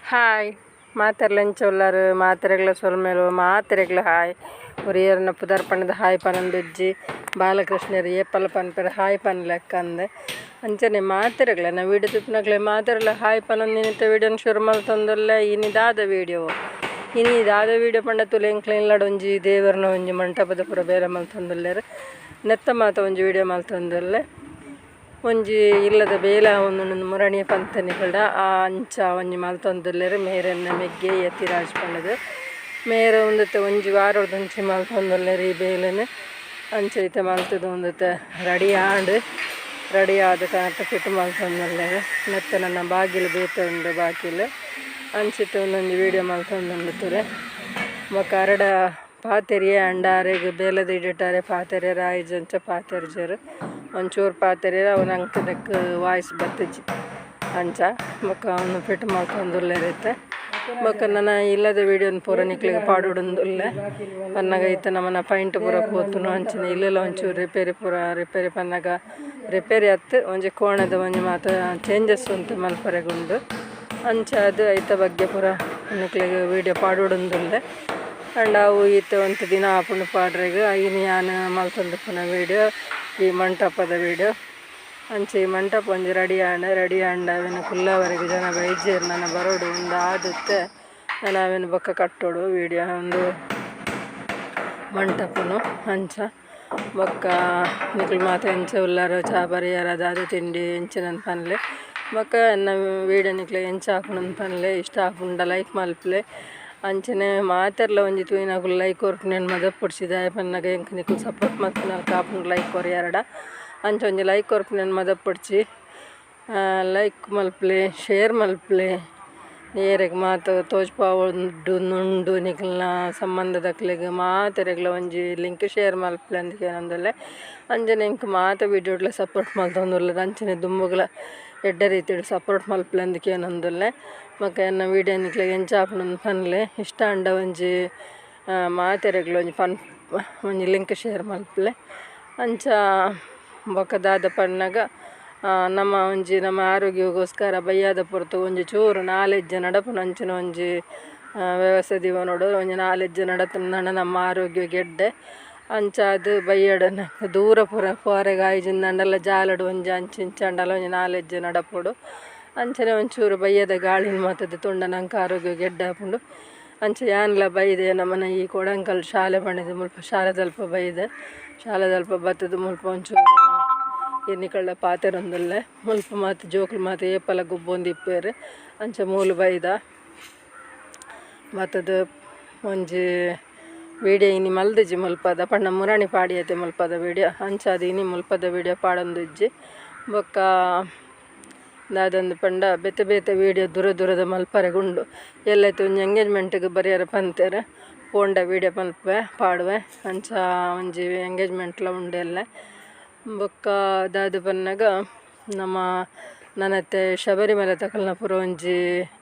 Hi ಮಾತೆರ್ಲ ಎಂಚ ಉಲ್ಲರ್ ಮಾತೆರೆಗ್ಲ ಸೊಲ್ಮೆಲು ಮಾತೆರೆಗ್ಲ ಹಾಯ್ ಒರಿಯರ್ನ ಪುದರ್ ಪಂಡ್ದ್ ಹಾಯ್ ಪನೊಂದುಜ್ಜಿ ಬಾಲಕೃಷ್ಣೆರ್ ಏಪಲ ಪನ್ಪೆರ್ ಹಾಯ್ ಪನ್ಲೆಕ್ಕಂದ್ ಅಂಚನೆ ಮಾತೆರೆಗ್ಲ ಎನ್ನ ವೀಡಿಯೋ ತೂಪಿನಕ್ಲೆ ಮಾತೆರ್ಲ ಹಾಯ್ ಪನೊಂದು ಇನಿತ ವೀಡಿಯೋನ್ ಶುರು ಮಲ್ತೊಂದುಲ್ಲೆ ಇನಿ ದಾದ ವೀಡಿಯೋ ಇನಿ ದಾದ ವೀಡಿಯೋ ಪಂಡ ತುಲೆ ಎಂಕ್ಲೆ ಇಲ್ಲಡ್ ಒಂಜಿ ದೇವರ್ನ ಒಂಜಿ ಮಂಟಪದ ಪೂರ ಬೇಲೆ ಮಲ್ತೊಂದುಲ್ಲೆರ್ ನೆತ್ತ ಮಾತ ಒಂಜಿ ವೀಡಿಯೋ ಮಲ್ತೊಂದುಲ್ಲೆ ಒಂಜಿ ಇಲ್ಲದ ಬೇಲೆ ಆವೊಂದುಂಡು ಮುರಣಿಯ ಪಂತನಿಕಲ್ಡ ಆ ಅಂಚ ಒಂಜಿ ಮಲ್ತೊಂದುಲ್ಲೆರ್ ಮೇರೆನ್ನ ಮೆಗ್ಗೆ ಯತಿರಾಜ್ ಪಂಡುದು ಮೇರೆ ಉಂದೆತ ಒಂಜಿ ವಾರೊರ್ದಿಂಚಿ ಮಲ್ತೊಂದುಲ್ಲೆರ್ ಈ ಬೇಲೆನ್ ಅಂಚ ಇತ್ತೆ ಮಲ್ತುದು ಉಂದೆತ ರೆಡಿ ಆಂಡ್ ರೆಡಿ ಆದ್ ಕನತ್ ಫಿಟ್ ಮಲ್ತೊಂದುಲ್ಲೆರ್ ನೆತ್ತ ನನ ಬಾಗಿಲು ಬೇತೆ ಉಂಡು ಬಾಕಿಲ್ ಅಂಚಿತ್ತೆ ಉಂದೊಂಜಿ ವೀಡಿಯೋ ಮಲ್ತೊಂದುಂಡು ತೂಲೆ ಬೊಕ ಅರೆಡ ಪಾತೆರಿಯೆ ಆಂಡ ಅರೆಗ್ ಬೇಲೆದ ಇಡಿಟ್ ಅರೆ ಪಾತೆರ್ಯೆರೆ ಆಯಿಜಿ ಅಂಚ ಪಾತೆರ್ಜೆರ್ ಒಂಚೂರು ಪಾತೆರ್ಯೆರೆ ಅವು ನಂಕ್ ನೆಕ್ಕ್ ವಾಯ್ಸ್ ಬತ್ತಿಜಿ ಅಂಚ ಬೊಕ ಅವ್ನು ಫಿಟ್ ಮಲ್ತೊಂದುಲ್ಲೆರ್ ಇತ್ತೆ ಬೊಕ ನನ ಇಲ್ಲದ ವೀಡಿಯೋನ್ ಪೂರ ನಿಕ್ಲೆಗ್ ಪಾಡೊಡುಂದುಲ್ಲೆ ಪನ್ನಗ ಇತ್ತೆ ನಮನ ಪೈಂಟ್ ಪೂರ ಪೋತುಂಡು ಅಂಚನೆ ಇಲ್ಲಲ ಒಂಚೂರು ರಿಪೇರಿ ಪೂರ ರಿಪೇರಿ ಪನ್ನಗ ರಿಪೇರಿ ಅತ್ತ್ ಒಂಜಿ ಕೋಣೆದ ಒಂಜಿ ಮಾತ ಚೇಂಜಸ್ ಒಂತೆ ಮಲ್ಪರೆಗುಂಡು ಅಂಚಾದ್ ಐತ ಬಗ್ಗೆ ಪೂರ ನಿಕ್ಲೆಗ್ ವೀಡಿಯೋ ಪಾಡೊಡುಂದುಲ್ಲೆ ಆಂಡ ಅವು ಇತ್ತೆ ಒಂತೆ ದಿನ ಆಪುಂಡು ಪಾಡ್ರೆಗ್ ಐನ್ ಯಾನ್ ಮಲ್ತೊಂದುಪ್ಪುನ ವೀಡಿಯೋ ಈ ಮಂಟಪದ ವೀಡಿಯೋ ಅಂಚ ಈ ಮಂಟಪ ಒಂಜಿ ರೆಡಿ ಆಂಡ್ ರೆಡಿ ಆಂಡ ಅವೆನ್ ಕುಲ್ಲವರೆಗ್ ಜನ ಬೈಜೆರ್ ನನ ಬರೊಡು ಉಂದು ಆದಿತ್ತೆ ನನ ಅವೆನ್ ಬೊಕ್ಕ ಕಟ್ಟೊಡು ವೀಡಿಯೋ ಉಂದು ಮಂಟಪನು ಅಂಚ ಬೊಕ್ಕ ನಿಕುಲು ಮಾತ ಎಂಚ ಉಲ್ಲರ್ ಚಾ ಪರಿಯರ ದಾದ ತಿಂಡಿ ಎಂಚಿನಂದ್ ಪನ್ಲೆ ಬೊಕ್ಕ ಎನ್ನ ವೀಡಿಯೋ ನಿಕ್ಲೆಗ್ ಎಂಚ ಆಪುಂಡು ಪನ್ಲೆ ಇಷ್ಟ ಆಪುಂಡ ಲೈಕ್ ಮಲ್ಪುಲೆ ಅಂಚನೆ ಮಾತೆರ್ಲ ಒಂಜಿ ತೂಯಿನಕುಲು ಲೈಕ್ ಕೊರ್ಪುನೆನ್ ಮದಪೊಡ್ಚಿ ದಾಯೆ ಪನ್ನಗ ಎಂಕ್ ನಿಕುಲು ಸಪೋರ್ಟ್ ಮಲ್ತಿನಲ್ಕ ಆಪುಂಡು ಲೈಕ್ ಕೊರಿಯರಡ ಅಂಚ ಒಂಜಿ ಲೈಕ್ ಕೊರ್ಪುನೆನ್ ಮದಪೊಡ್ಚಿ ಲೈಕ್ ಮಲ್ಪುಲೆ ಶೇರ್ ಮಲ್ಪುಲೆ ಏರೆಗ್ ಮಾತ ತೋಜ್ಪಾವೊಡು ಉಂಡು ನಿಕಲ್ನ ಸಂಬಂಧದಕ್ಲೆಗ್ ಮಾತೆರೆಗ್ಲ ಒಂಜಿ ಲಿಂಕ್ ಶೇರ್ ಮಲ್ಪುಲೆ ಅಂದ್ ಕೇನೊಂದುಲ್ಲೆ ಅಂಚನೆ ಎಂಕ್ ಮಾತ ವೀಡಿಯೋಡ್ಲ ಸಪೋರ್ಟ್ ಮಲ್ತೊಂದುಲ್ಲೆರ್ ಅಂಚನೆ ದುಂಬುಗ್ಲ ಎಡ್ಡೆ ರೀತಿಡ್ ಸಪೋರ್ಟ್ ಮಲ್ಪುಲೆ ಅಂದ್ ಕೇನೊಂದುಲ್ಲೆ ಬೊಕ ಎನ್ನ ವೀಡಿಯೋ ನಿಕ್ಲೆಗ್ ಎಂಚ ಆಪುಂಡು ಪನ್ಲೆ ಇಷ್ಟ ಆಂಡ ಒಂಜಿ ಮಾತೆರೆಗ್ಲ ಒಂಜಿ ಒಂಜಿ ಲಿಂಕ್ ಶೇರ್ ಮಲ್ಪುಲೆ ಅಂಚ ಬೊಕ ದಾದ ಪನ್ನಗ ನಮ್ಮ ಒಂಜಿ ನಮ್ಮ ಆರೋಗ್ಯಗೋಸ್ಕರ ಬಯ್ಯದ ಪೊರ್ತು ಒಂಜಿ ಚೂರು ನಾಲೆಜ್ಜ ನಡಪುನ ಅಂಚಿನ ಒಂಜಿ ವ್ಯವಸ್ಥೆ ದೀವೊನೊಡು ಒಂಜಿ ನಾಲೆಜ್ಜ ನಡತ್ಂಡ ನಮ್ಮ ಆರೋಗ್ಯಗ್ ಎಡ್ಡೆ ಅಂಚಾದ್ ಬಯ್ಯಡ್ ದೂರ ಪೂರ ಪೋರೆಗ್ ಆಯಿಜಿಂದಾಂಡಲ ಜಾಲಡ್ ಒಂಜಿ ಅಂಚಿ ಇಂಚ ಆಂಡಲ ಒಂಜಿ ನಾಲೆಜ್ಜ ನಡಪೊಡು ಅಂಚನೆ ಒಂಚೂರು ಬಯ್ಯದ ಗಾಳಿನ್ ಮಾತ ದೆತೊಂಡ ನಂಕ್ ಆರೋಗ್ಯಗ್ ಎಡ್ಡೆ ಆಪುಂಡು ಅಂಚ ಯಾನ್ಲ ಬೈದೆ ನಮನ ಈ ಕೊಡಂಕಲ್ ಶಾಲೆ ಪಂಡುದು ಮುಲ್ಪ ಶಾಲೆದಲ್ಪ ಬೈದೆ ಶಾಲೆದಲ್ಪ ಬತ್ತುದು ಮುಲ್ಪ ಒಂಚೂರು ಎನ್ನಿಕಲ್ಡ ಪಾತೆರೊಂದುಲ್ಲೆ ಮುಲ್ಪ ಮಾತ ಜೋಕುಲು ಮಾತ ಏಪಲ ಗೊಬ್ಬೊಂದಿಪ್ಪೆರ್ ಅಂಚ ಮೂಲು ಬೈದ ಬತ್ತುದು ಒಂಜಿ ವೀಡಿಯೋ ಇನಿ ಮಲ್ದಿಜಿ ಮುಲ್ಪದ ಪಂಡ ಮುರಣಿ ಪಾಡಿಯತೆ ಮುಲ್ಪದ ವೀಡಿಯೋ ಅಂಚಾದ್ ಇನಿ ಮುಲ್ಪದ ವೀಡಿಯೋ ಪಾಡೊಂದಿಜ್ಜಿ ಬೊಕ್ಕ ದಾದಂದು ಪಂಡ ಬೇತೆ ಬೇತೆ ವೀಡಿಯೋ ದೂರ ದೂರದ ಮಲ್ಪರೆಗ್ ಉಂಡು ಎಲ್ಲೈತೆ ಒಂಜಿ ಎಂಗೇಜ್ಮೆಂಟ್ಗ್ ಬರಿಯರೆ ಪಂತೆರ್ ಪೋಂಡ ವೀಡಿಯೋ ಮಲ್ಪುವೆ ಪಾಡುವೆ ಅಂಚ ಒಂಜಿ ಎಂಗೇಜ್ಮೆಂಟ್ಲ ಉಂಡು ಎಲ್ಲೆ ಬೊಕ್ಕ ದಾದ ಪನ್ನಗ ನಮ ನನತ್ತೆ ಶಬರಿಮಲೆ ತಕಲ್ನ ಪೂರ ಒಂಜಿ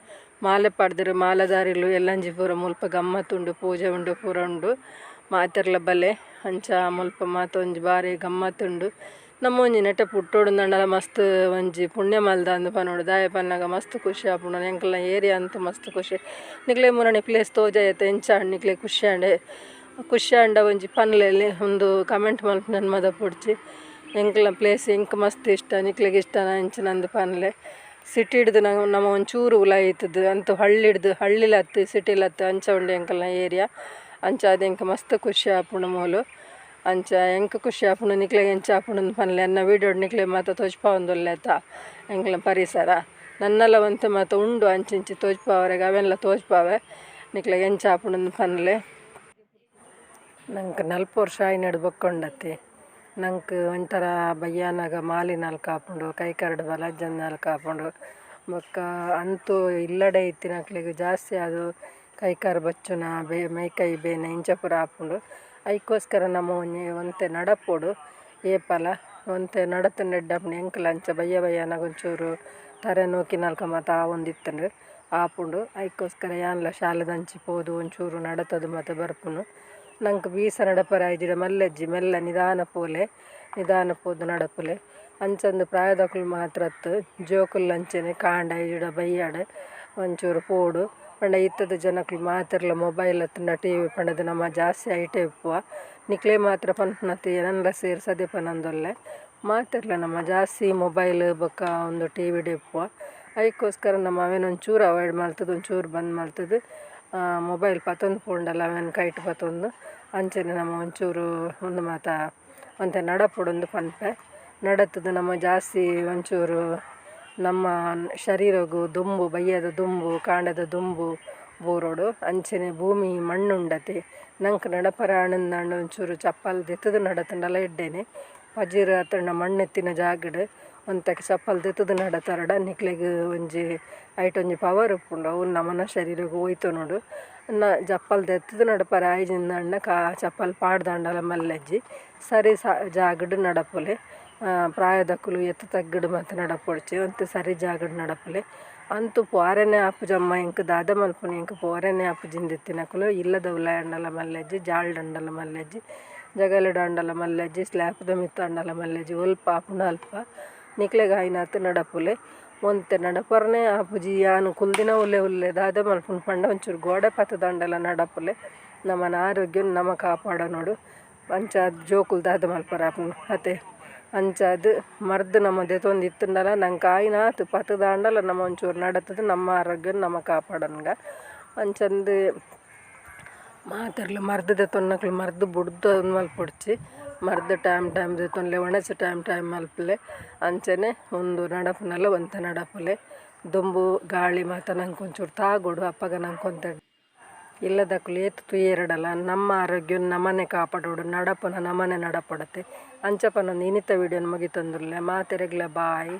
ಮಾಲೆ ಪಾಡ್ದೆರ್ ಮಾಲೆದಾರಿಲು ಎಲ್ಲಂಜಿ ಪೂರ ಮುಲ್ಪ ಗಮ್ಮತ್ ಉಂಡು ಪೂಜೆ ಉಂಡು ಪೂರ ಉಂಡು ಮಾತೆರ್ಲ ಬಲೆ ಅಂಚ ಮುಲ್ಪ ಮಾತ ಒಂಜಿ ಬಾರಿ ಗಮ್ಮತ್ ಉಂಡು ನಮ್ಮ ಒಂಜಿ ನೆಟೆ ಪುಟ್ಟೊಡುಂದಾಂಡಲ ಮಸ್ತ್ ಒಂಜಿ ಪುಣ್ಯ ಮಲ್ದಂದ್ ಪನೊಡು ದಾಯೆ ಪನ್ನಗ ಮಸ್ತ್ ಖುಷಿ ಆಪುಂಡು ಎಂಕಲ್ನ ಏರಿಯಾ ಅಂತು ಮಸ್ತ್ ಖುಷಿ ನಿಕ್ಲೆ ಮುರಣಿ ಪ್ಲೇಸ್ ತೋಜಾಯತೆ ಎಂಚ ಆಂಡ್ ನಿಕ್ಲೆ ಖುಷಿ ಆಂಡ್ ಖುಷಿ ಆಂಡ ಒಂಜಿ ಪನ್ಲೆ ಉಂದು ಕಮೆಂಟ್ ಮಲ್ಪುನನ್ ಮದಪೊಡ್ಚಿ ಎಂಕಲ್ನ ಪ್ಲೇಸ್ ಎಂಕ್ ಮಸ್ತ್ ಇಷ್ಟ ನಿಕ್ಲೆಗ್ ಇಷ್ಟನ ಎಂಚಿನಂದ್ ಪನ್ಲೆ ಸಿಟಿ ಹಿಡ್ದು ನಮ ಒಂಚೂರು ಉಲಾಯಿ ಇತ್ತುದು ಅಂತು ಹಳ್ಳಿಡ್ದು ಹಳ್ಳಿಲತ್ತ್ ಸಿಟಿಲತ್ತ್ ಅಂಚ ಉಂಡು ಎಂಕಲ್ನ ಏರಿಯಾ ಅಂಚಾದ್ ಎಂಕ್ ಮಸ್ತ್ ಖುಷಿ ಆಪುಂಡು ಮೂಲು ಅಂಚ ಎಂಕ್ ಖುಷಿ ಆಪುಂಡು ನಿಕ್ಲೆಗ್ ಎಂಚ ಆಪುಂಡು ಪನ್ಲೆ ಎನ್ನ ವೀಡಿಯೋಡ್ ನಿಕ್ಲೆಗ್ ಮಾತ ತೋಜ್ಪಾವೊಂದುಲ್ಲೆ ಅತ ಎಂಕಲ್ನ ಪರಿಸರ ನನ್ನಲ ಒಂತೆ ಮಾತ ಉಂಡು ಅಂಚಿ ಇಂಚಿ ತೋಜ್ಪಾವರೆಗ್ ಅವೆನ್ಲ ತೋಜ್ಪಾವೆ ನಿಕ್ಲೆಗ್ ಎಂಚ ಆಪುಂಡು ಪನ್ಲೆ ನಂಕ್ ನಲ್ಪ ವರ್ಷ ಆಯಿನೆಡ್ ಬೊಕ್ಕ ಉಂಡತೆ ನಂಕ್ ಒಂಥರ ಬಯ್ಯಾನಗ ಮಾಲಿನಲ್ಕ ಆಪುಂಡು ಕೈಕಾರ್ಡ್ ಬಲಜ್ಜಂದಿನಲ್ಕ ಆಪುಂಡು ಬೊಕ್ಕ ಅಂತೂ ಇಲ್ಲಡೆ ಇತ್ತಿನಕ್ಲೆಗ್ ಜಾಸ್ತಿ ಆದ್ ಕೈಕಾರ್ ಬಚ್ಚುನ ಮೈಕೈ ಬೇನೆ ಇಂಚ ಪೂರ ಆಪುಂಡು ಐಕೋಸ್ಕರ ನಮ ಒಂಜಿ ಒಂತೆ ನಡಪೊಡು ಏಪಲ ಒಂತೆ ನಡತ್ಂಡ ಎಡ್ಡೆ ಆಪುಂಡು ಎಂಕಲ ಅಂಚ ಬಯ್ಯ ಬಯ್ಯಾನಗ ಒಂಚೂರು ತರೆ ನೋಕಿನಲ್ಕ ಮಾತ ಆವೊಂದಿತ್ತುಂಡು ಆಪುಂಡು ಐಕೋಸ್ಕರ ಯಾನ್ಲ ಶಾಲೆದಂಚಿ ಪೋದು ಒಂಚೂರು ನಡತುದು ಮಾತ ಬರ್ಪುನು ನಂಕ್ ಬೀಸ ನಡಪರೆ ಆಯಿಜಿಡ ಮಲ್ಲೆಜ್ಜಿ ಮೆಲ್ಲ ನಿಧಾನ ಪೋಲೆ ನಿಧಾನ ಪೋದು ನಡಪುಲೆ ಅಂಚಂದ್ ಪ್ರಾಯದಕುಲು ಮಾತ್ರ ಅತ್ತ್ ಜೋಕುಲು ಅಂಚನೆ ಕಾಂಡೆ ಆಯಿಜಿಡ ಬಯ್ಯಡ್ ಒಂಚೂರು ಪೋಡು. ಪಂಡ ಇತ್ತದ ಜನಕುಲು ಮಾತೆರ್ಲ ಮೊಬೈಲ್ ಅತ್ತ್ಂಡ ಟಿವಿ ಪಂಡದ್ ನಮ ಜಾಸ್ತಿ ಐಟೇ ಇಪ್ಪುವ. ನಿಕ್ಲೆ ಮಾತ್ರ ಪನ್ಪುನತ್ ಎನನ್ಲ ಸೇರ್ಸದೆ ಪನೊಂದುಲ್ಲೆ. ಮಾತೆರ್ಲ ನಮ ಜಾಸ್ತಿ ಮೊಬೈಲ್ ಬೊಕ್ಕ ಉಂದು ಟಿವಿಡೆ ಇಪ್ಪುವ. ಐಕೋಸ್ಕರ ನಮ ಅವೆನ್ ಒಂಚೂರು ಅವಾಯ್ಡ್ ಮಲ್ತುದು ಒಂಚೂರು ಬಂದ್ ಮಲ್ತುದು ಮೊಬೈಲ್ ಪತೊಂದು ಪೋಂಡಲ ಅವೆನ್ ಕೈಟ್ ಪತೊಂದು ಅಂಚನೆ ನಮ ಒಂಚೂರು ಉಂದು ಮಾತ ಒಂತೆ ನಡಪೊಡುಂದು ಪನ್ಪೆ. ನಡತುದು ನಮ ಜಾಸ್ತಿ ಒಂಚೂರು ನಮ್ಮ ಶರೀರಗ್ ದುಂಬು ಬಯ್ಯದ ದುಂಬು ಕಾಂಡೆದ ದುಂಬು ಬೂರೊಡು. ಅಂಚನೆ ಭೂಮಿ ಮಣ್ಣು ಉಂಡತೆ ನಂಕ್ ನಡಪರೆ ಆಂಡಂದಾಂಡ ಒಂಚೂರು ಚಪ್ಪಲ್ ದೆತ್ತುದು ನಡತುಂಡಲ ಎಡ್ಡೆನೆ. ಪಜಿರ್ ಅತ್ತುಂಡ ಮಣ್ಣು ಇತ್ತಿನ ಜಾಗಡ್ ಒಂತೆ ಚಪ್ಪಲ್ ದೆತ್ತುದು ನಡತರಡ ನಿಕ್ಲೆಗ್ ಒಂಜಿ ಐಟ್ ಒಂಜಿ ಪವರ್ ಉಪ್ಪುಂಡು ಅವು ನಮನ ಶರೀರಗ್ ಒಯ್ತೊನೊಡು. ಚಪ್ಪಲ್ ದೆತ್ತುದು ನಡಪರೆ ಆಯಿಜಿಂದಾಂಡ ಚಪ್ಪಲ್ ಪಾಡ್ದಾಂಡಲ ಮಲ್ಲೆಜ್ಜಿ ಸರಿ ಜಾಗಡ್ ನಡಪುಲೆ. ಪ್ರಾಯದಕುಲು ಏತ್ ತಗ್ಗುಡು ಮಾತ ನಡಪೊಡ್ಚಿ ಒಂತೆ ಸರಿ ಜಾಗಡ್ ನಡಪುಲೆ. ಅಂತು ಪೋರೆನೆ ಆಪುಜಮ್ಮ ಎಂಕ್ ದಾದ ಮಲ್ಪುನಿ ಎಂಕ್ ಪೋರೆನೆ ಆಪುಜಿಂದ್ ಇತ್ತಿನಕುಲು ಇಲ್ಲದ ಉಲಾಯಿ ಆಂಡಲ ಮಲ್ಲೆಜ್ಜಿ ಜಾಲ್ಡ್ ಆಂಡಲ ಮಲ್ಲೆಜ್ಜಿ ಜಗಲಿಡ್ ಆಂಡಲ ಮಲ್ಲೆಜ್ಜಿ ಸ್ಲ್ಯಾಪ್ ದ ಮಿತ್ತ್ ಆಂಡಲ ಮಲ್ಲೆಜ್ಜಿ ಒಲ್ಪ ಆಪುಂಡ ಅಲ್ಪ ನಿಕ್ಲೆಗ್ ಆಯಿನಾತ್ ನಡಪುಲೆ. ಒಂತೆ ನಡಪರನೇ ಆಪುಜಿ ಯಾನ್ ಕುಲ್ದಿನವುಲೆ ಉಲ್ಲೆ ದಾದ ಮಲ್ಪುನು ಪಂಡ ಒಂಚೂರು ಗೋಡೆ ಪತುದಾಂಡಲ ನಡಪುಲೆ. ನಮನ ಆರೋಗ್ಯನ್ ನಮ ಕಾಪಾಡೊನೊಡು. ಅಂಚಾದ್ ಜೋಕುಲು ದಾದ ಮಲ್ಪರೆ ಆಪುಂಡು ಅತೆ. ಅಂಚಾದ್ ಮರ್ದ್ ನಮ ದೆತೊಂದು ಇತ್ತುಂಡಲ ನಂಕ್ ಆಯಿನಾತ್ ಪತುದಾಂಡಲ ನಮ ಒಂಚೂರು ನಡತುದು ನಮ್ಮ ಆರೋಗ್ಯನ್ ನಮ ಕಾಪಾಡೊನ್ಗ. ಅಂಚಂದ್ ಮಾತೆರ್ಲ ಮರ್ದ್ ದೆತೊನ್ನಕುಲು ಮರ್ದ್ ಬುಡ್ದು ಮಲ್ಪೊಡ್ಚಿ. ಮರ್ದ್ ಟೈಮ್ ಟೈಮ್ ದೆತೊನ್ಲೆ ವನಸ್ ಟೈಮ್ ಟೈಮ್ ಮಲ್ಪುಲೆ. ಅಂಚನೆ ಉಂದು ನಡಪುನಲ ಒಂತೆ ನಡಪುಲೆ. ದುಂಬು ಗಾಳಿ ಮಾತ ನಂಕ್ ಒಂಚೂರು ತಾಗೊಡು ಅಪಗ ನಂಕ್ ಒಂತೆ ಇಲ್ಲದಕುಲು ಏತ್ ತೂಯೆರ್ಡಲ ನಮ್ಮ ಆರೋಗ್ಯನ್ ನಮನೆ ಕಾಪಾಡೊಡು ನಡಪುನ ನಮನೆ ನಡಪೊಡತೆ. ಅಂಚ ಪನೊಂದು ಇನಿತ ವಿಡಿಯೋನ್ ಮುಗಿತೊಂದುಲ್ಲೆ ಮಾತೆರೆಗ್ಲ ಬಾಯ್.